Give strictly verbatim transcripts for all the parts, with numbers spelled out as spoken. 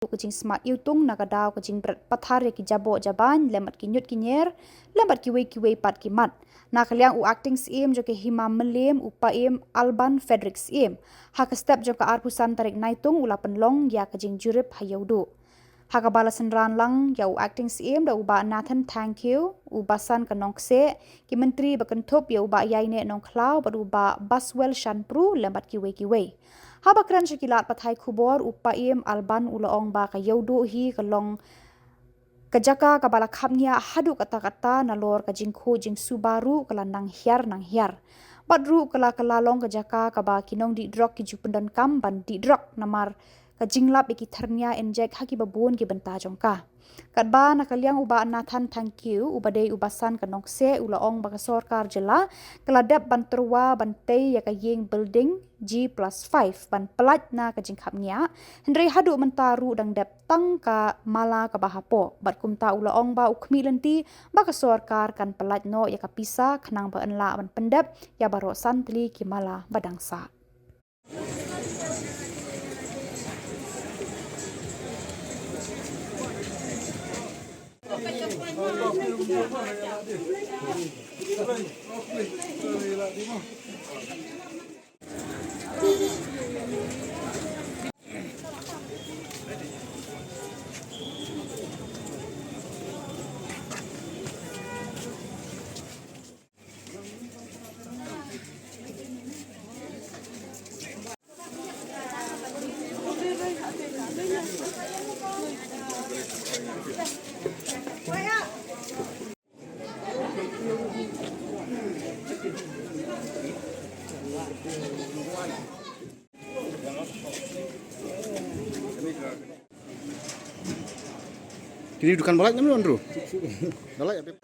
ka jingsmat iwtung na ka daw ka jingbret pathar ïa ki jaboh jabain lem bad ki ñiut ki ñier lem bad kiwei kiwei pat ki mat. Na ka liang u Acting Syiem jong ka Hima Mylliem, u Paiem Alban Frederick Syiem, ha ka step jong ka arphew san tarik Naitung u la pynlong ïa ka jingjurip ha Ïewduh. Ha kaba la synran lang ïa u Acting Syiem da u Bah Nathan Thangkhiew, u Basan ka Nongkseh, ki Myntri ba kynthup ïa u Bah Ïaineh Nongkhlaw bad u Bah Baswell Shanpru lem bad kiwei kiwei. Haba kren sha ki lad pathai khubor, u Paiem Alban u la ong ba ka Ïewduh hi ka long ka jaka kaba la khapngiah haduh katta katta, nalor ka jingkhuid jingsuba ruh ka la nang hiar nang hiar. Bad ruh ka la, ka la long ka jaka kaba ki nongdih drok ki ju pyndonkam ban dih drok namar ka jinglap ïa ki thyrnia injek ha kiba bun ki bynta jong ka. Katba na ka liang u Bah Nathan Thangkhiew, uba dei u Basan ka Nongkseh, u la ong ba ka sorkar jylla ka la dep ban tyrwa ban tei ïa ka ïing building G plus five ban pyllait na ka jingkhapngiah, hynrei haduh mynta ruh dang dep tang ka mala kaba hapoh. Bad kumta u la ong ba u khmih lynti ba ka sorkar kan pyllait noh ïa ka pisa khnang ba yn lah ban pyndep ïa baroh san tylli ki mala ba dang sah. Kini dukan ba lait ne em, Andrew? Ba lait, Abib.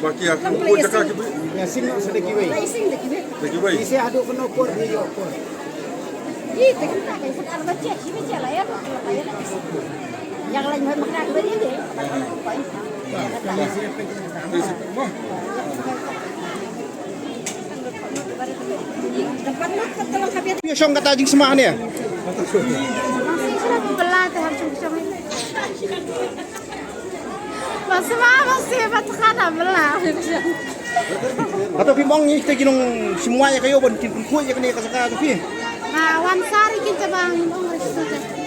Ba ki ïa ka jaka ki bri. Ïa sing noh sa da kiwei. Da kiwei. Ise haduh kano por, ïa por. Ïa shong kata jingsma ne. Ba sma ba sma ba tkhana bla. Hato phi mong ïa kita ki nongshim wai ïa ka ïew ban kin pynkhuid ïa kane ka jaka jong phi? Ba wan sar ïa kita ba ngin ong ïa kita.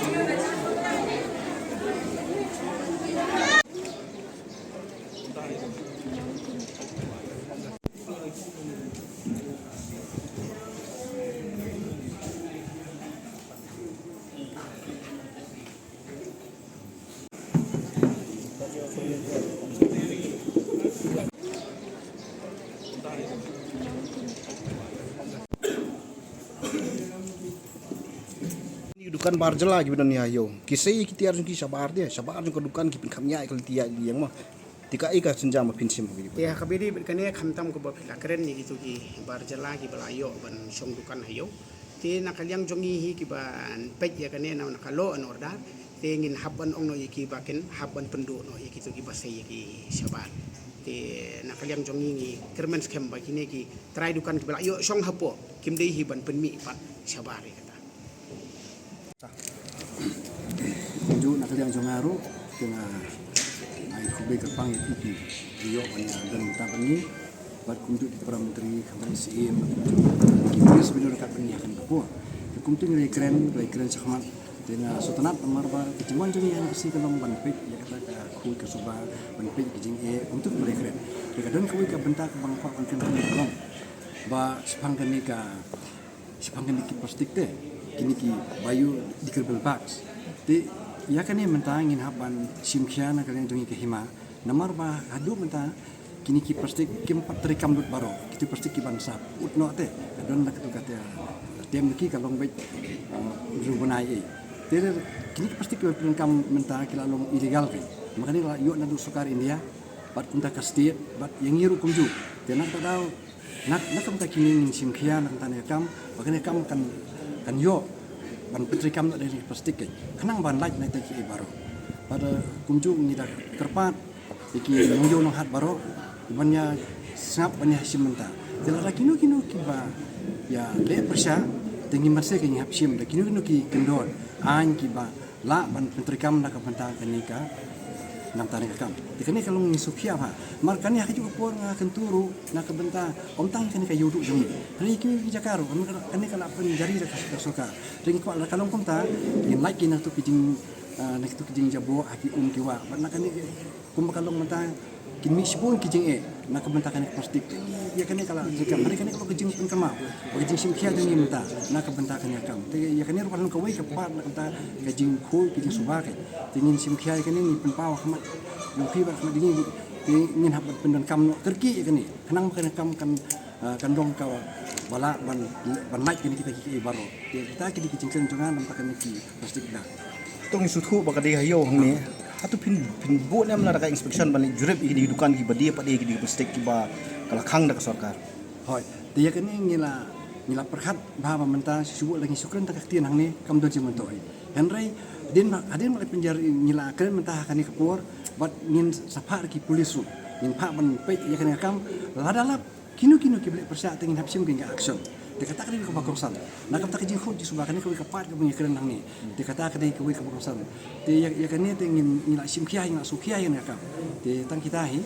Ni du Kan bar jylla ki ba don ïa ïoh. Ki sei ki tiar jong ki shabar de, shabar jong ka dukan ki pynkham ïa ka lynti ïa ïeng mo. Te kaei ka sienjam ba phin shim ha ki. Ïa ka bidi bad kane khamtam kaba phi la kren ïa kito ki bar jylla ki ba la ïoh ban shong dukan ha ïoh. Te na ka liang jong ngi hi ki ban peit ïa kane na ka law and order. Te ngin hap ban ong noh ïa ki ba kin hap ban pynduh noh ïa kito ki ba sei ïa ki shabar. Te na ka liang jong ngi ngi kyrmen skhem ba kine ki trai dukan ki ba la ïoh shong hapoh kim dei hi ban pynmih pat shabar ïa kata. Kumjuh na ka liang jong nga ruh, te nga ai khublei kyrpang ïa phi ki ïoh ban ïa don bynta bad ngi. Bad kumjuh ki para menteri, ki para C M, ki police ba ïoh ryngkat bad ngi ha kane ka por. Te kumta ngi la kren, la kren shakhmat. Te nga sngewtynnat namar ba ka jingwan jong ngi ha kane ka sngi ka long ban peit ïa kata ka khuid ka suba, ban peit ïa ka jingeh, kumta ngi la kren. Te ka don kawei ka bynta kaba nga kwah ban kren ka long ba shaphang kane ka shaphang kine ki plastik te, kine ki biodegradable bags. Te ïa kane mynta ngin hap ban shim khia na ka liang jong ngi ka hima. Namar ba haduh mynta kine ki plastik kim pat treikam lut baroh. Kito ki plastik ki ban sap ut noh te. Ka don na katu kata tem ki ka long beit, uh, ruh bnai ei. Te kine ki plastik ki ban treikam mynta ki la long illegal ki. Namar kane la ïoh naduh sorkar India bad kumta ka state bad ïa ngi ruh kumjuh. Te na kata daw na, na ka bynta kine ngin shim khia na ka bynta kane ka kam, ba kane ka kam kan, kan ïoh ban pyntreikam noh da ki plastik ki. Khnang ban lait na kita kiei baroh. Bad kumjuh ngi da kyrpad ïa ki nongïoh nonghat baroh ban ïa sngap ban ïa shim mynta. Te lada kino kino kiba ïa leh pyrshah te ngim banse ki ngi hap shim, da kino kino ki kyndon aiñ kiba lah ban pyntreikam na ka bynta kane ka, na ka bynta kane ka kam. Te kane ka long ngi sngewkhia bha. Namar kane ha kajuh ka por nga kyntu ruh na ka bynta ym tang kane ka ïewduh jong ngi. Hynrei ki, ki jaka ruh kane ka, kane ka la pynjari da ka, ka sorkar. Te ngi kwah lada ka long kumta ngin lait ki na kito ki jing, ah, na kito ki jingjaboh ha ki um ki wah. Bad na kane kumba ka long mynta kin mih shibun ki jingeh na ka bynta kane ka plastik. Ïa kane ka la jingkam, hynrei kane ka long ka jingpynkynmaw bad ka jingshim khia jong ngi mynta na ka bynta kane ka kam. Te ïa kane ruh ka long kawei ka part na ka bynta ka jingkhuid ka jingsuba ka. Te ngin shim khia ïa kane, ngin pynpaw ha khmat jong phi bad ha khmat jong ngi. Te ngin hap ban pyndonkam noh kyrkieh ïa kane khnang ba kane ka kam kan, ah, kan long kaba lah ban, ban lait kine kita kiei baroh. Te kita kine ki jingkren jong nga na ka bynta kane ki plastik da. To ngi sngewthuh ba ka dei ha ïew hangne. Hato phin, phin buh ne em lada ka inspection ban leit jurip ïa kine ki dukan kiba die pat die ïa kine ki plastik kiba ka la khang da ka sorkar? Hooid. Te ïa kane ngi la, ngi la pyrkhat bha ba mynta shu shu buh la ngi shu kren da ka ktien hangne kam don jingmyntoi. Hynrei hadien ba, hadien ba la pynjari ngi la kren mynta ha kane ka por bad ngin sa phah ki police ruh. Ngin phah ban peit ïa kane ka kam, lada lap kino kino kiba leh pyrshah te ngin hap shim kane ka action. Te kata ka dei kaba kongsan. Na ka bynta ka jingkhuid jingsuba kane kawei ka part kaba ngi kren hangne. Te kata ka dei kawei kaba kongsan. Te ïa, ïa kane te ngin, ngin la shim khia, ngin la shu khia ïa kane ka kam. Te tang kita hi.